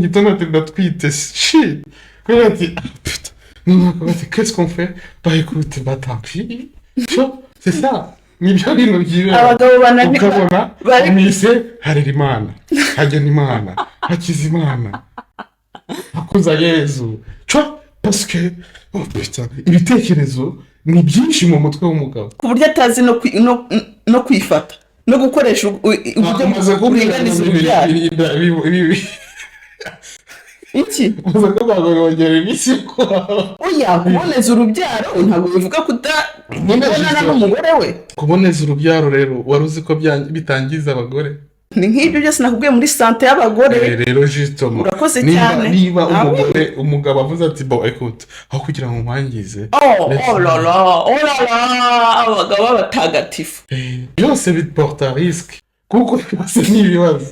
gitondo ati: "Ndatwite." Shit, kubera ati: "Ah, putain." Noneho akavuga ati: "Qu'est-ce qu'on fait?" Bah écoute, bah tant pis. C'est ça, nibyo bintu byibera. Abagabo bananirwa Ukabona bari mise Harerimana, Hagenimana, Hakizimana, Hakuza Yezu, tu vois, parce que, oh putain, ibitekerezo ni byinshi mu mutwe w'umugabo. Ku buryo atazi no kwifata no gukoresha uburyo Umaze kubwira buringaniza urubyaro. Iki? Umaze kuvuga ngo yongera iminsi yo kubaho. Oya, kuboneza urubyaro ntabwo bivuga kutabonana n'umugore we. Kuboneza urubyaro rero, wari uzi ko bitangiza abagore? Ni nk'ibyo byose nakubwiye muri santé y'abagore. Rero justement, Urakoze niba cyane. niba Ah, oui. umugore, umugabo avuze ati: "Bon, écoute, aho kugira ngo nkwangize," Oh, oh là là, oh là là, abagabo b'abatagatifu. Byose biporta risque, kuko byose ni ibibazo.